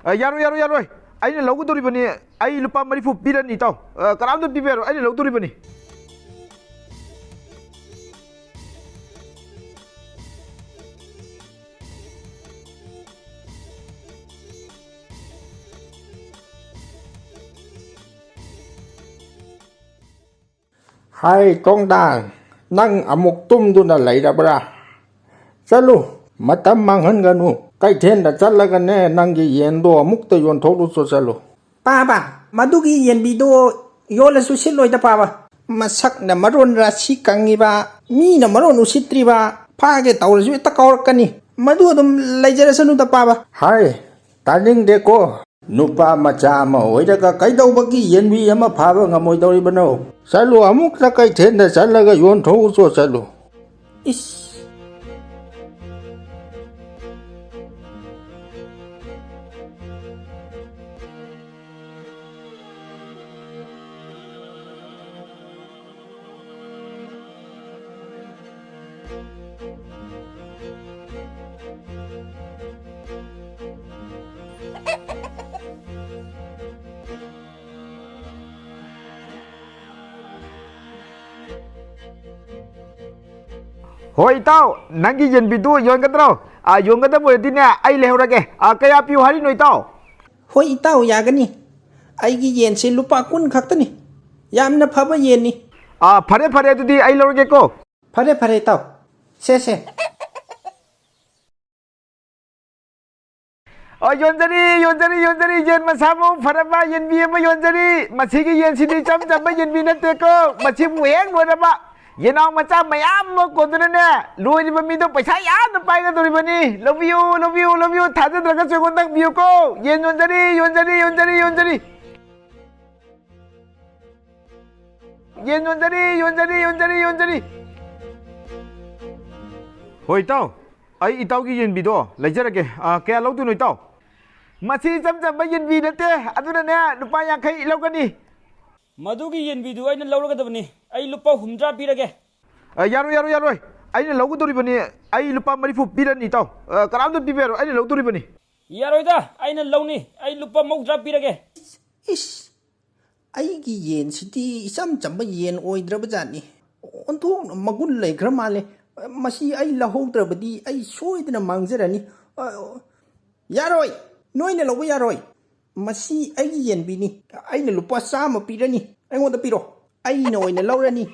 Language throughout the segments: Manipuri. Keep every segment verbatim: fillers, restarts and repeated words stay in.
ꯑ, ꯌꯥꯔꯣꯏ, ꯌꯥꯔꯣꯏ, ꯌꯥꯔꯣꯏ꯫ ꯑꯩꯅ ꯂꯧꯒꯗꯧꯔꯤꯕꯅꯤ꯫ ꯑꯩ ꯂꯨꯄꯥ ꯃꯔꯤꯐꯨ ꯄꯤꯔꯅꯤ, ꯏꯇꯥꯎ꯫ ꯑ, ꯀꯅꯥꯝꯇ ꯄꯤꯕ ꯌꯥꯔꯣꯏ꯫ ꯑꯩꯅ ꯂꯧꯗꯧꯔꯤꯕꯅꯤ꯫ ꯍꯥꯏ ꯇꯣꯡꯗꯥꯡ, ꯅꯪ ꯑꯃꯨꯛ ꯇꯨꯝꯗꯨꯅ ꯂꯩꯔꯕ꯭ꯔꯥ? ꯆꯠꯂꯨ, ꯃꯇꯝ ꯃꯥꯡꯍꯟꯒꯅꯨ꯫ ꯀꯩꯊꯦꯜꯗ ꯆꯠꯂꯒꯅꯦ, ꯅꯪꯒꯤ ꯌꯦꯟꯗꯣ ꯑꯃꯨꯛꯇ ꯌꯣꯟꯊꯣꯛꯂꯨꯆꯣ, ꯆꯠꯂꯨ꯫ ꯄꯥꯕ, ꯃꯗꯨꯒꯤ ꯌꯦꯟꯕꯤꯗꯣ ꯌꯣꯜꯂꯁꯨ ꯁꯤꯠꯂꯣꯏꯗ ꯄꯥꯕ꯫ ꯃꯁꯛꯅ ꯃꯔꯣꯟ ꯔꯥꯁꯤ ꯀꯪꯉꯤꯕ, ꯃꯤꯅ ꯃꯔꯣꯟ ꯎꯁꯤꯠꯇ꯭ꯔꯤꯕ, ꯐꯥꯒꯦ ꯇꯧꯔꯁꯨ ꯍꯦꯛꯇ ꯀꯥꯎꯔꯛꯀꯅꯤ꯫ ꯃꯗꯨ ꯑꯗꯨꯝ ꯂꯩꯖꯔꯁꯅꯨꯗ ꯄꯥꯕ꯫ ꯍꯥꯏ, ꯇꯥꯅꯤꯡꯗꯦꯀꯣ꯫ ꯅꯨꯄꯥ ꯃꯆꯥ ꯑꯃ ꯑꯣꯏꯔꯒ ꯀꯩꯗꯧꯕꯒꯤ ꯌꯦꯟꯕꯤ ꯑꯃ ꯐꯥꯕ ꯉꯝꯃꯣꯏꯗꯧꯔꯤꯕꯅꯣ? ꯆꯠꯂꯨ, ꯑꯃꯨꯛꯇ ꯀꯩꯊꯦꯜꯗ ꯆꯠꯂꯒ ꯌꯣꯟꯊꯣꯛꯎꯆꯣ, ꯆꯠꯂꯨ꯫ ꯏꯁ꯫ ꯍꯣꯏ ꯏꯇꯥꯎ, ꯅꯪꯒꯤ ꯌꯦꯟꯕꯤꯗꯨ ꯌꯣꯟꯒꯗ꯭ꯔꯣ? ꯑ, ꯌꯣꯟꯒꯗꯕ ꯑꯣꯏꯔꯗꯤꯅꯦ, ꯑꯩ ꯂꯩꯍꯧꯔꯒꯦ꯫ ꯑ, ꯀꯌꯥ ꯄꯤꯌꯨ ꯍꯥꯏꯔꯤꯅꯣ ꯏꯇꯥꯎ? ꯍꯣꯏ ꯏꯇꯥꯎ, ꯌꯥꯒꯅꯤ꯫ ꯑꯩꯒꯤ ꯌꯦꯟꯁꯤ ꯂꯨꯄꯥ ꯀꯨꯟ ꯈꯛꯇꯅꯤ꯫ ꯌꯥꯝꯅ ꯐꯕ ꯌꯦꯟꯅꯤ꯫ ꯑ, ꯐꯔꯦ ꯐꯔꯦ, ꯑꯗꯨꯗꯤ ꯑꯩ ꯂꯧꯔꯒꯦꯀꯣ꯫ ꯐꯔꯦ ꯐꯔꯦ ꯏꯇꯥꯎ꯫ ꯁꯦ ꯁꯦ꯫ ꯑꯣ, ꯌꯣꯟꯖꯔꯤ, ꯌꯣꯟꯖꯔꯤ, ꯌꯣꯟꯖꯔꯤ, ꯌꯦꯟ ꯃꯁꯥ ꯃꯎ ꯐꯔꯕ ꯌꯦꯟꯕꯤ ꯑꯃ ꯌꯣꯟꯖꯔꯤ꯫ ꯃꯁꯤꯒꯤ ꯌꯦꯟꯁꯤꯗꯤ ꯏꯆꯝ ꯆꯝꯕ ꯌꯦꯟꯕꯤ ꯅꯠꯇꯦꯀꯣ꯫ ꯃꯁꯤꯕꯨ ꯍꯦꯛ ꯂꯣꯏꯔꯕ ꯌꯦꯅꯥꯎ ꯃꯆꯥ ꯃꯌꯥꯝ ꯑꯃ ꯀꯣꯟꯗꯨꯅꯅꯦ, ꯂꯣꯏꯔꯤꯕ ꯃꯤꯗꯣ ꯄꯩꯁꯥ ꯌꯥꯝꯅ ꯄꯥꯏꯒꯗꯧꯔꯤꯕꯅꯤ꯫ ꯂꯧꯕꯤꯌꯨ, ꯂꯧꯕꯤꯌꯨ, ꯂꯧꯕꯤꯌꯨ꯫ ꯊꯥꯖꯗ꯭ꯔꯒꯁꯨ ꯑꯩꯉꯣꯟꯗ ꯍꯪꯕꯤꯌꯨꯀꯣ꯫ ꯌꯦꯟ ꯌꯣꯟꯖꯔꯤ, ꯌꯣꯟꯖꯔꯤ, ꯌꯣꯟꯖꯔꯤ, ꯌꯣꯟꯖꯔꯤ꯫ ꯌꯦꯟ ꯌꯣꯟꯖꯔꯤ, ꯌꯣꯟꯖꯔꯤ, ꯌꯣꯟꯖꯔꯤ, ꯌꯣꯟꯖꯔꯤ꯫ ꯍꯣꯏ, ꯏꯇꯥꯎ꯫ ꯑꯩ ꯏꯇꯥꯎꯒꯤ ꯌꯦꯟꯕꯤꯗꯣ ꯂꯩꯖꯔꯒꯦ꯫ ꯑ, ꯀꯌꯥ ꯂꯧꯗꯣꯏꯅꯣ, ꯏꯇꯥꯎ? ꯃꯁꯤ ꯏꯆꯝ ꯆꯝꯕ ꯌꯦꯟꯕꯤ ꯅꯠꯇꯦ, ꯑꯗꯨꯅꯅꯦ, ꯂꯨꯄꯥ ꯌꯥꯡꯈꯩ ꯂꯧꯒꯅꯤ꯫ ꯃꯗꯨꯒꯤ ꯌꯦꯟꯕꯤꯗꯨ ꯑꯩꯅ ꯂꯧꯔꯒꯗꯕꯅꯤ꯫ ꯑꯩ ꯂꯨꯄꯥ ꯍꯨꯝꯗ꯭ꯔꯥ ꯄꯤꯔꯒꯦ꯫ ꯑ, ꯌꯥꯔꯣꯏ, ꯌꯥꯔꯣꯏ, ꯌꯥꯔꯣꯏ꯫ ꯑꯩꯅ ꯂꯧꯒꯗꯧꯔꯤꯕꯅꯤ꯫ ꯑꯩ ꯂꯨꯄꯥ ꯃꯔꯤꯐꯨ ꯄꯤꯔꯅꯤ, ꯏꯇꯥꯎ꯫ ꯑ, ꯀꯅꯥꯝꯇ ꯄꯤꯕ ꯌꯥꯔꯣꯏ꯫ ꯑꯩꯅ ꯂꯧꯗꯧꯔꯤꯕꯅꯤ꯫ ꯌꯥꯔꯣꯏꯗ, ꯑꯩꯅ ꯂꯧꯅꯤ꯫ ꯑꯩ ꯂꯨꯄꯥ ꯃꯧꯗ꯭ꯔꯥ ꯄꯤꯔꯒꯦ꯫ ꯏꯁ, ꯑꯩꯒꯤ ꯌꯦꯟꯁꯤꯗꯤ ꯏꯆꯝ ꯆꯝꯕ ꯌꯦꯟ ꯑꯣꯏꯗ꯭ꯔꯕ ꯖꯥꯠꯅꯤ꯫ ꯑꯣꯟꯊꯣꯛꯅ ꯃꯒꯨꯟ ꯂꯩꯈ꯭ꯔ ꯃꯥꯜꯂꯦ꯫ ꯃꯁꯤ ꯑꯩ ꯂꯧꯍꯧꯗ꯭ꯔꯕꯗꯤ ꯑꯩ ꯁꯣꯏꯗꯅ ꯃꯥꯡꯖꯔꯅꯤ꯫ ꯑ, ꯌꯥꯔꯣꯏ, ꯅꯣꯏꯅ ꯂꯧꯕ ꯌꯥꯔꯣꯏ꯫ ꯃꯁꯤ ꯑꯩꯒꯤ ꯌꯦꯟꯕꯤꯅꯤ꯫ ꯑꯩꯅ ꯂꯨꯄꯥ ꯆꯥꯝꯃ ꯄꯤꯔꯅꯤ꯫ ꯑꯩꯉꯣꯟꯗ ꯄꯤꯔꯣ꯫ ꯑꯩꯅ ꯑꯣꯏꯅ ꯂꯧꯔꯅꯤ꯫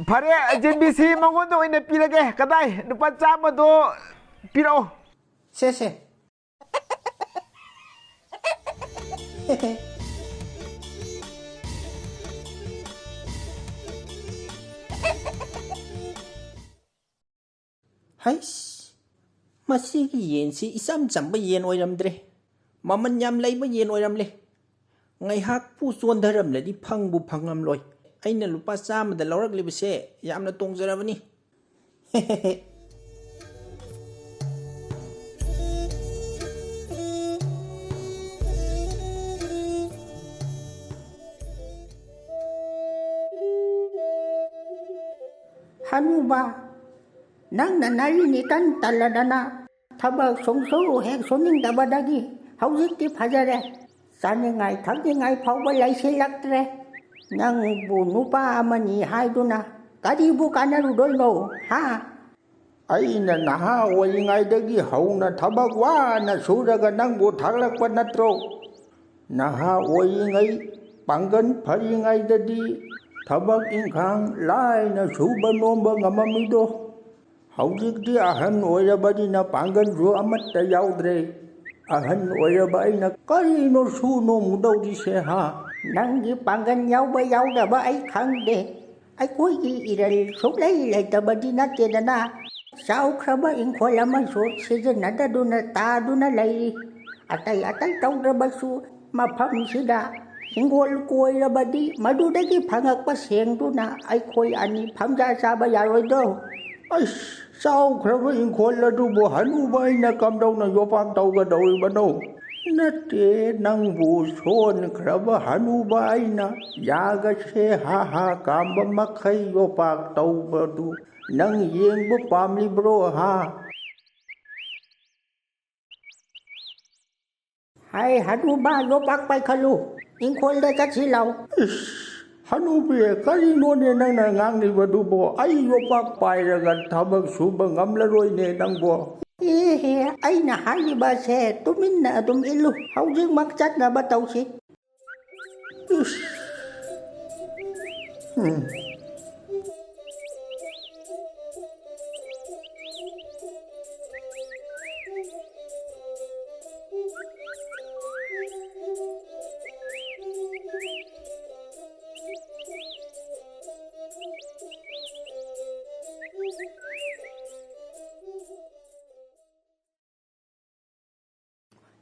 ꯐꯔꯦ, ꯌꯦꯟꯕꯤꯁꯤ ꯃꯉꯣꯟꯗ ꯑꯣꯏꯅ ꯄꯤꯔꯒꯦ꯫ ꯀꯗꯥꯏ? ꯂꯨꯄꯥ ꯆꯥꯝꯃꯗꯣ ꯄꯤꯔꯛꯑꯣ꯫ ꯁꯦ, ꯁꯦ꯫ ꯍꯩꯁ, ꯃꯁꯤꯒꯤ ꯌꯦꯟꯁꯤ ꯏꯆꯝ ꯆꯝꯕ ꯌꯦꯟ ꯑꯣꯏꯔꯝꯗ꯭ꯔꯦ꯫ ꯃꯃꯜ ꯌꯥꯝ ꯂꯩꯕ ꯌꯦꯟ ꯑꯣꯏꯔꯝꯂꯦ꯫ ꯉꯥꯏꯍꯥꯛꯄꯨ ꯆꯣꯟꯊꯔꯝꯂꯗꯤ ꯐꯪꯕꯨ ꯐꯪꯉꯝꯂꯣꯏ꯫ ꯑꯩꯅ ꯂꯨꯄꯥ ꯆꯥꯝꯃꯗ ꯂꯧꯔꯛꯂꯤꯕꯁꯦ ꯌꯥꯝꯅ ꯇꯣꯡꯖꯔꯕꯅꯤ꯫ ꯍꯅꯨꯕ, ꯅꯪꯅ ꯅꯔꯤꯅꯤ ꯀꯟ ꯇꯜꯂꯗꯅ ꯊꯕꯛ ꯁꯨꯡꯁꯨ ꯍꯦꯛ ꯁꯨꯅꯤꯡꯗꯕꯗꯒꯤ ꯍꯧꯖꯤꯛꯇꯤ ꯐꯖꯔꯦ꯫ ꯆꯥꯅꯤꯡꯉꯥꯏ ꯊꯛꯅꯤꯡꯉꯥꯏ ꯐꯥꯎꯕ ꯂꯩꯁꯤꯜꯂꯛꯇ꯭ꯔꯦ꯫ ꯅꯪꯕꯨ ꯅꯨꯄꯥ ꯑꯃꯅꯤ ꯍꯥꯏꯗꯨꯅ ꯀꯔꯤꯕꯨ ꯀꯥꯟꯅꯔꯨꯗꯣꯏꯅꯣ, ꯍꯥ? ꯑꯩꯅ ꯅꯍꯥ ꯑꯣꯏꯔꯤꯉꯩꯗꯒꯤ ꯍꯧꯅ ꯊꯕꯛ ꯋꯥꯅ ꯁꯨꯔꯒ ꯅꯪꯕꯨ ꯊꯥꯛꯂꯛꯄ ꯅꯠꯇ꯭ꯔꯣ? ꯅꯍꯥ ꯑꯣꯏꯔꯤꯉꯩ, ꯄꯥꯡꯒꯜ ꯐꯔꯤꯉꯩꯗꯗꯤ ꯊꯕꯛ ꯏꯪꯈꯥꯡ ꯂꯥꯏꯅ ꯁꯨꯕ ꯅꯣꯝꯕ ꯉꯝꯃꯝꯃꯤꯗꯣ꯫ ꯍꯧꯖꯤꯛꯇꯤ ꯑꯍꯟ ꯑꯣꯏꯔꯕꯅꯤꯅ ꯄꯥꯡꯒꯜꯁꯨ ꯑꯃꯠꯇ ꯌꯥꯎꯗ꯭ꯔꯦ꯫ ꯑꯍꯟ ꯑꯣꯏꯔꯕ ꯑꯩꯅ ꯀꯔꯤꯅꯣ ꯁꯨ ꯅꯣꯝꯃꯨꯗꯧꯔꯤꯁꯦ, ꯍꯥ? ꯅꯪꯒꯤ ꯄꯥꯡꯒꯜ ꯌꯥꯎꯕ ꯌꯥꯎꯗꯕ ꯑꯩ ꯈꯪꯗꯦ꯫ ꯑꯩꯈꯣꯏꯒꯤ ꯏꯔꯜ ꯁꯨꯛꯂꯩ ꯂꯩꯇꯕꯗꯤ ꯅꯠꯇꯦꯗꯅ꯫ ꯆꯥꯎꯈ꯭ꯔꯕ ꯏꯪꯈꯣꯜ ꯑꯃꯁꯨ ꯁꯤꯖꯤꯟꯅꯗꯗꯨꯅ ꯇꯥꯗꯨꯅ ꯂꯩꯔꯤ꯫ ꯑꯇꯩ ꯑꯇꯩ ꯇꯧꯗ꯭ꯔꯕꯁꯨ ꯃꯐꯝꯁꯤꯗ ꯍꯤꯡꯒꯣꯜ ꯀꯣꯏꯔꯕꯗꯤ ꯃꯗꯨꯗꯒꯤ ꯐꯪꯉꯛꯄ ꯁꯦꯡꯗꯨꯅ ꯑꯩꯈꯣꯏ ꯑꯅꯤ ꯐꯝꯖꯥ ꯆꯥꯕ ꯌꯥꯔꯣꯏꯗ꯭ꯔꯣ? ꯑꯩꯁ, ꯆꯥꯎꯈ꯭ꯔꯕ ꯏꯪꯈꯣꯜ ꯑꯗꯨꯕꯨ ꯍꯅꯨꯕ ꯑꯩꯅ ꯀꯝꯗꯧꯅ ꯌꯣꯄꯥꯛ ꯇꯧꯒꯗꯧꯔꯤꯕꯅꯣ? ꯅꯠꯇꯦ, ꯅꯪꯕꯨ ꯁꯣꯟꯈ꯭ꯔꯕ ꯍꯅꯨꯕ ꯑꯩꯅ ꯌꯥꯒꯁꯦ ꯍꯥ ꯍꯥ ꯀꯥꯝꯕ ꯃꯈꯩ ꯌꯣꯄꯥꯛ ꯇꯧꯕꯗꯨ ꯅꯪ ꯌꯦꯡꯕ ꯄꯥꯝꯂꯤꯕ꯭ꯔꯣ ꯍꯥ? ꯍꯥꯏ ꯍꯅꯨꯕ, ꯌꯣꯄꯥꯛ ꯄꯥꯏꯈꯠꯂꯨ, ꯏꯪꯈꯣꯜꯗ ꯆꯠꯁꯤ ꯂꯥꯎ꯫ ꯏꯁ, ꯍꯅꯨꯕꯤ, ꯀꯔꯤꯅꯣꯅꯦ ꯅꯪꯅ ꯉꯥꯡꯂꯤꯕꯗꯨꯕꯣ? ꯑꯩ ꯌꯣꯄꯥꯛ ꯄꯥꯏꯔꯒ ꯊꯕꯛ ꯁꯨꯕ ꯉꯝꯂꯔꯣꯏꯅꯦ ꯅꯪꯕꯣ꯫ ꯑꯦꯍꯦ, ꯑꯩꯅ ꯍꯥꯏꯔꯤꯕꯁꯦ ꯇꯨꯃꯤꯟꯅ ꯑꯗꯨꯝ ꯏꯜꯂꯨ꯫ ꯍꯧꯖꯤꯛꯃꯛ ꯆꯠꯅꯕ ꯇꯧꯁꯤ꯫ ꯏꯁ꯫ ꯎꯝ꯫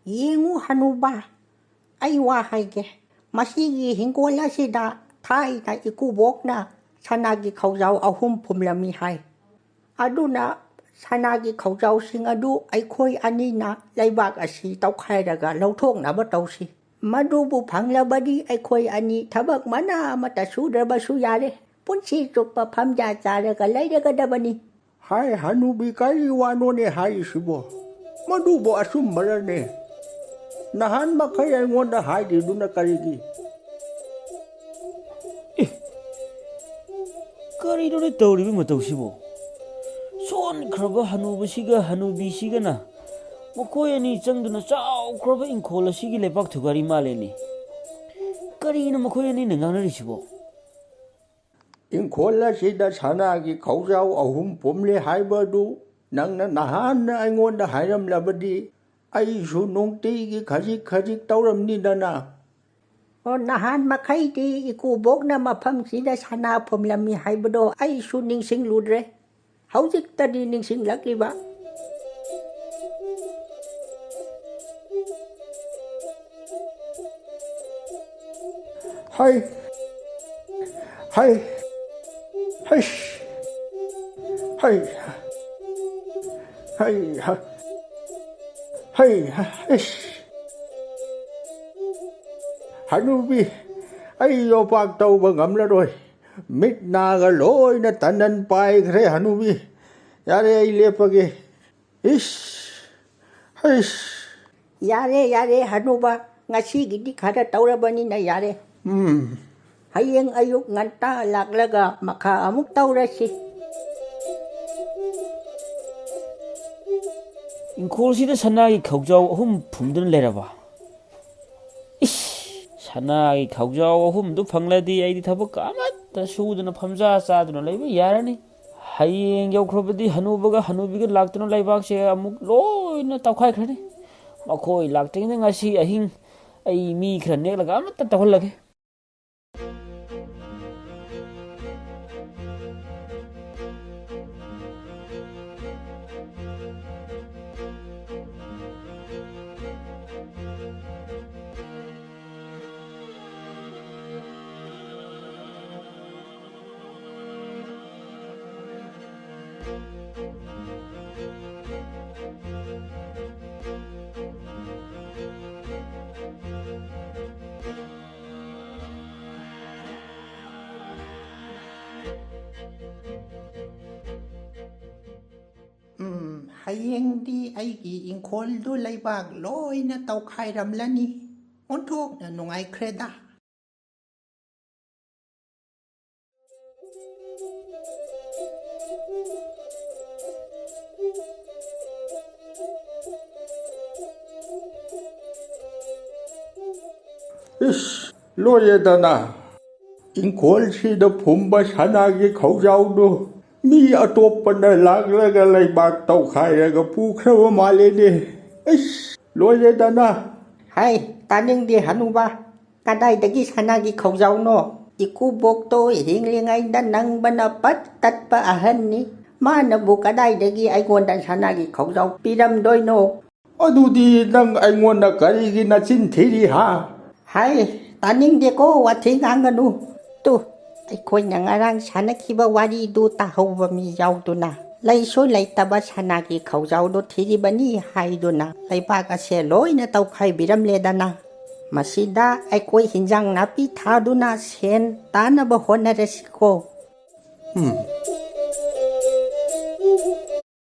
ꯌꯦꯡꯉꯨ ꯍꯅꯨꯕ, ꯑꯩ ꯋꯥ ꯍꯥꯏꯒꯦ꯫ ꯃꯁꯤꯒꯤ ꯍꯤꯡꯒꯣꯜ ꯑꯁꯤꯗ ꯊꯥꯏꯅ ꯏꯀꯨꯕꯣꯛꯅ ꯁꯅꯥꯒꯤ ꯈꯧꯖꯥꯎ ꯑꯍꯨꯝ ꯐꯨꯝꯂꯝꯃꯤ ꯍꯥꯏ꯫ ꯑꯗꯨꯅ ꯁꯅꯥꯒꯤ ꯈꯧꯖꯥꯎꯁꯤꯡ ꯑꯗꯨ ꯑꯩꯈꯣꯏ ꯑꯅꯤꯅ ꯂꯩꯕꯥꯛ ꯑꯁꯤ ꯇꯧꯈꯥꯏꯔꯒ ꯂꯧꯊꯣꯛꯅꯕ ꯇꯧꯁꯤ꯫ ꯃꯗꯨꯕꯨ ꯐꯪꯂꯕꯗꯤ ꯑꯩꯈꯣꯏ ꯑꯅꯤ ꯊꯕꯛ ꯃꯅꯥ ꯑꯃꯠꯇ ꯁꯨꯗ꯭ꯔꯕꯁꯨ ꯌꯥꯔꯦ꯫ ꯄꯨꯟꯁꯤ ꯆꯨꯞꯄ ꯐꯝꯖꯥ ꯆꯥꯔꯒ ꯂꯩꯔꯒꯗꯕꯅꯤ꯫ ꯍꯥꯏ ꯍꯅꯨꯕꯤ, ꯀꯔꯤ ꯋꯥꯅꯣꯅꯦ ꯍꯥꯏꯔꯤꯁꯤꯕꯣ? ꯃꯗꯨꯕꯨ ꯑꯆꯨꯝꯕꯔꯅꯦ? ꯅꯍꯥꯟ ꯃꯈꯩ ꯑꯩꯉꯣꯟꯗ ꯍꯥꯏꯗ꯭ꯔꯤꯗꯨꯅ ꯀꯔꯤꯒꯤ? ꯑꯦ, ꯀꯔꯤꯅꯣꯅꯦ ꯇꯧꯔꯤꯕ ꯃꯇꯧꯁꯤꯕꯣ? ꯁꯣꯟꯈ꯭ꯔꯕ ꯍꯅꯨꯕꯁꯤꯒ ꯍꯅꯨꯕꯤꯁꯤꯒꯅ ꯃꯈꯣꯏ ꯑꯅꯤ ꯆꯪꯗꯨꯅ ꯆꯥꯎꯈ꯭ꯔꯕ ꯏꯪꯈꯣꯜ ꯑꯁꯤꯒꯤ ꯂꯩꯕꯥꯛ ꯊꯨꯒꯥꯏꯔꯤ ꯃꯥꯜꯂꯦꯅꯦ꯫ ꯀꯔꯤꯅꯣ ꯃꯈꯣꯏ ꯑꯅꯤꯅ ꯉꯥꯡꯅꯔꯤꯁꯤꯕꯣ? ꯏꯪꯈꯣꯜ ꯑꯁꯤꯗ ꯁꯅꯥꯒꯤ ꯈꯧꯖꯥꯎ ꯑꯍꯨꯝ ꯄꯨꯝꯂꯦ ꯍꯥꯏꯕꯗꯨ ꯅꯪꯅ ꯅꯍꯥꯟꯅ ꯑꯩꯉꯣꯟꯗ ꯍꯥꯏꯔꯝꯂꯕꯗꯤ ꯑꯩꯁꯨ ꯅꯨꯡꯇꯤꯒꯤ ꯈꯖꯤꯛ ꯈꯖꯤꯛ ꯇꯧꯔꯝꯅꯤꯗꯅ꯫ ꯑꯣ, ꯅꯍꯥꯟ ꯃꯈꯩꯗꯤ ꯏꯀꯨꯕꯣꯛꯅ ꯃꯐꯝꯁꯤꯗ ꯁꯅꯥ ꯐꯨꯝꯂꯝꯃꯤ ꯍꯥꯏꯕꯗꯣ ꯑꯩꯁꯨ ꯅꯤꯡꯁꯤꯡꯂꯨꯗ꯭ꯔꯦ꯫ ꯍꯧꯖꯤꯛꯇꯗꯤ ꯅꯤꯡꯁꯤꯡꯂꯛꯂꯤꯕ꯫ ꯍꯩ! ꯍꯩ! ꯍꯩꯁ! ꯍꯩ! ꯍꯩ! ꯍꯩ! ꯍꯩ! ꯍꯩꯁ! ꯍꯅꯨꯕꯤ, ꯑꯩ ꯌꯣꯄꯥꯛ ꯇꯧꯕ ꯉꯝꯂꯔꯣꯏ꯫ ꯃꯤꯠ ꯅꯥꯒ ꯂꯣꯏꯅ ꯇꯅꯟ ꯄꯥꯏꯈ꯭ꯔꯦ ꯍꯅꯨꯕꯤ꯫ ꯌꯥꯔꯦ, ꯑꯩ ꯂꯦꯞꯄꯒꯦ꯫ ꯏꯁ, ꯍꯩꯁ꯫ ꯌꯥꯔꯦ, ꯌꯥꯔꯦ, ꯍꯅꯨꯕ꯫ ꯉꯁꯤꯒꯤꯗꯤ ꯈꯔ ꯇꯧꯔꯕꯅꯤꯅ ꯌꯥꯔꯦ꯫ ꯎꯝ꯫ ꯍꯌꯦꯡ ꯑꯌꯨꯛ ꯉꯟꯇꯥ ꯂꯥꯛꯂꯒ ꯃꯈꯥ ꯑꯃꯨꯛ ꯇꯧꯔꯁꯤ꯫ ꯏꯪꯈꯣꯜꯁꯤꯗ ꯁꯅꯥꯒꯤ ꯈꯧꯖꯥꯎ ꯑꯍꯨꯝ ꯐꯨꯝꯗꯨꯅ ꯂꯩꯔꯕ? ꯏꯁ! ꯁꯅꯥꯒꯤ ꯈꯧꯖꯥꯎ ꯑꯍꯨꯝꯗꯨ ꯐꯪꯂꯗꯤ ꯑꯩꯗꯤ ꯊꯕꯛ ꯑꯃꯠꯇ ꯁꯨꯗꯅ ꯐꯝꯖꯥ ꯆꯥꯗꯨꯅ ꯂꯩꯕ ꯌꯥꯔꯅꯤ꯫ ꯍꯌꯦꯡ ꯌꯧꯈ꯭ꯔꯕꯗꯤ ꯍꯅꯨꯕꯒ ꯍꯅꯨꯕꯤꯒ ꯂꯥꯛꯇꯨꯅ ꯂꯩꯕꯥꯛꯁꯦ ꯑꯃꯨꯛ ꯂꯣꯏꯅ ꯇꯧꯈꯥꯏꯈ꯭ꯔꯅꯤ꯫ ꯃꯈꯣꯏ ꯂꯥꯛꯇ꯭ꯔꯤꯉꯩꯗ ꯉꯁꯤ ꯑꯍꯤꯡ ꯑꯩ ꯃꯤ ꯈꯔ ꯅꯦꯛꯂꯒ ꯑꯃꯠꯇ ꯇꯧꯍꯜꯂꯒꯦ꯫ ꯎꯝ, ꯍꯌꯦꯡꯗꯤ ꯑꯩꯒꯤ ꯏꯪꯈꯣꯜꯗꯨ ꯂꯩꯕꯥꯛ ꯂꯣꯏꯅ ꯇꯧꯈꯥꯏꯔꯝꯂꯅꯤ꯫ ꯑꯣꯟꯊꯣꯛꯅ ꯅꯨꯡꯉꯥꯏꯈ꯭ꯔꯦꯗ꯫ ꯏꯁ, ꯂꯣꯏꯔꯦꯗꯅ꯫ ꯏꯪꯈꯣꯜꯁꯤꯗ ꯐꯨꯝꯕ ꯁꯅꯥꯒꯤ ꯈꯧꯖꯥꯎꯗꯨ ꯃꯤ ꯑꯇꯣꯞꯄꯅ ꯂꯥꯛꯂꯒ ꯂꯩꯕꯥꯛ ꯇꯧꯈꯥꯏꯔꯒ ꯄꯨꯈ꯭ꯔꯕ ꯃꯥꯜꯂꯦꯅꯦ꯫ ꯏꯁ, ꯂꯣꯏꯔꯦꯗꯅ꯫ ꯍꯥꯏ, ꯇꯥꯅꯤꯡꯗꯦ ꯍꯅꯨꯕ꯫ ꯀꯗꯥꯏꯗꯒꯤ ꯁꯅꯥꯒꯤ ꯈꯧꯖꯥꯎꯅꯣ? ꯏꯀꯨꯕꯣꯛꯇꯣ ꯍꯤꯡꯂꯤꯉꯩꯗ ꯅꯪꯕꯅ ꯄꯠ ꯇꯠꯄ ꯑꯍꯟꯅꯤ꯫ ꯃꯥꯅꯕꯨ ꯀꯗꯥꯏꯗꯒꯤ ꯑꯩꯉꯣꯟꯗ ꯁꯅꯥꯒꯤ ꯈꯧꯖꯥꯎ ꯄꯤꯔꯝꯗꯣꯏꯅꯣ? ꯑꯗꯨꯗꯤ ꯅꯪ ꯑꯩꯉꯣꯟꯗ ꯀꯔꯤꯒꯤ ꯅꯆꯤꯟ ꯊꯤꯔꯤ, ꯍꯥ? ꯍꯥꯏ, ꯇꯥꯅꯤꯡꯗꯦꯀꯣ, ꯋꯥꯊꯤ ꯉꯥꯡꯒꯅꯨ꯫ ꯇꯨ, ꯑꯩꯈꯣꯏꯅ ꯉꯔꯥꯡ ꯁꯥꯟꯅꯈꯤꯕ ꯋꯥꯔꯤꯗꯨ ꯇꯥꯍꯧꯕ ꯃꯤ ꯌꯥꯎꯗꯨꯅ, ꯂꯩꯁꯨ ꯂꯩꯇꯕ ꯁꯅꯥꯒꯤ ꯈꯧꯖꯥꯎꯗꯣ ꯊꯤꯔꯤꯕꯅꯤ ꯍꯥꯏꯗꯨꯅ ꯂꯩꯕꯥꯛ ꯑꯁꯦ ꯂꯣꯏꯅ ꯇꯧꯈꯥꯏꯕꯤꯔꯝꯂꯦꯗꯅ꯫ ꯃꯁꯤꯗ ꯑꯩꯈꯣꯏ ꯍꯤꯟꯖꯥꯡ ꯅꯥꯄꯤ ꯊꯥꯗꯨꯅ ꯁꯦꯟ ꯇꯥꯅꯕ ꯍꯣꯠꯅꯔꯁꯤꯀꯣ꯫ ꯎꯝ,